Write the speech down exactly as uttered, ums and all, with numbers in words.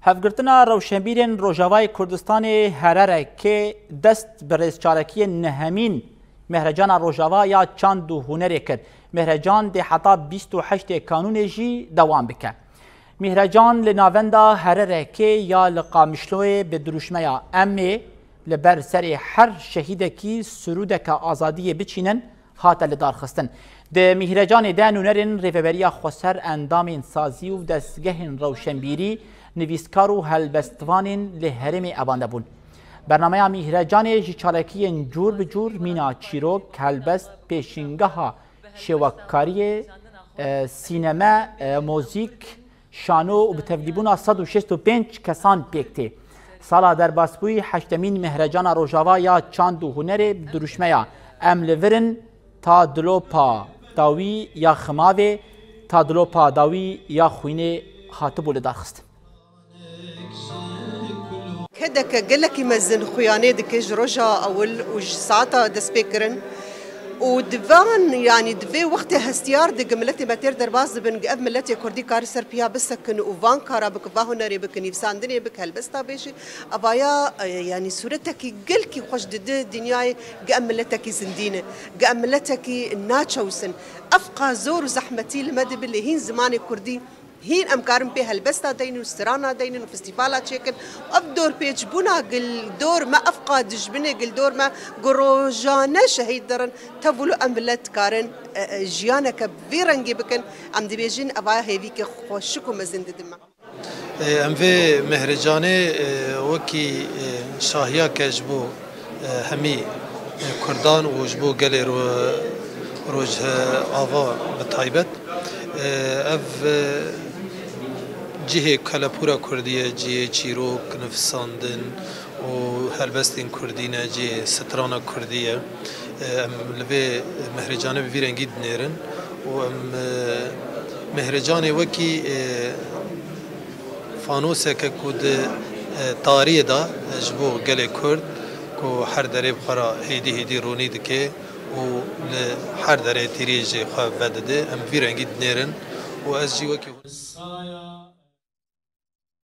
Hevgirtina rewşenbîrên Rojavayê Kurdistanê, Hererek, dest bi rêzçarekiyên nehemîn Mehrecana Rojava ya Çand û Hunerê kir. Mehrecan dê heta bîst û heştê Kanûnê jî dewam bike. Mîhrecan li navenda Hererekê ya li Qamişloyê bi dirûşmeya Em ê li ber serê her şehîdekî sirûdeke azadiyê biçînin, hate lidarxistin. Di Mîhrecanê de nûnerên Rêveberiya Xweser, endamên sazî û dezgehên rewşenbîrî, nivîskar û helbestvanên li herêmê avande bûn. Bernameya Mîhrecanê ji çalakiyên cûr bi cûr, mîna çîrok, helbest, pêşîngeha şêwekariyê, e, sîneme, e, muzîk, şano û bi tevlîbûna sed û şêst û pênc kesan pêk tê. Sala derbasbûyî heştemîn Mehrecana Rojava ya Çand û Hunerê bi dirûşmeya Em li vir in, ta dilopa dawî ya ximavê, ta dilopa dawî ya xwînê hatibû lidarxistin. Kedeke gelekî mezin xuyanê dike ji roja ewil û ji saeta destpêkirin. Û di van, yanî di vê wextê hestiyar dike, miletê me têr derbas dibin, ev miletê kurdî karî ser piya bisekin û van kara bike, va hunerê bike, nivîsandinê bike, helbesta bêje. Evaya, e, yanî sûretekî gelkî xweş dide dinyayê, ge em miletekî zindî ne, ge em miletekî naçewsin. Ev qas zor û zehmetî li me dibe, lê hîn zimanê kurdî, hîn em karin pê helbesta deynin û strana deynin û festîvala çêkin. Ev dorpêçbûna gil dor me, ev qas dijminê gil dor me, ku rojane şehîd dirin, tevûlo em milet dikarin, e, e, jiyaneke bi vî rengî bikin. Em dibêjin, evaya hêvîkê xweşik û mezin didin me. Em vê Mehrecanê, e, wekî, e, şahiyake ji bo, e, hemî, e, Kurdan û ji bo gelê ro-, Rojava bi taybet. E, ev, e, cihê kelepûra Kurdî ye, cihê çîrok, nivîsandin û helbestên Kurdî ne, cihê strana Kurdî ye. E, em li vê Mehrecanê bi vî rengî dinêrin û em, e, Mehrecanê wekî, e, fanoseke ku di, e, tariyê de, e, ji bo gelê Kurd ku her derê bi xwe re hêdî hêdî ronî dike û li her derê tîrê jê xwe vedide, em vî rengî dinêrin û ez jî wekî hûn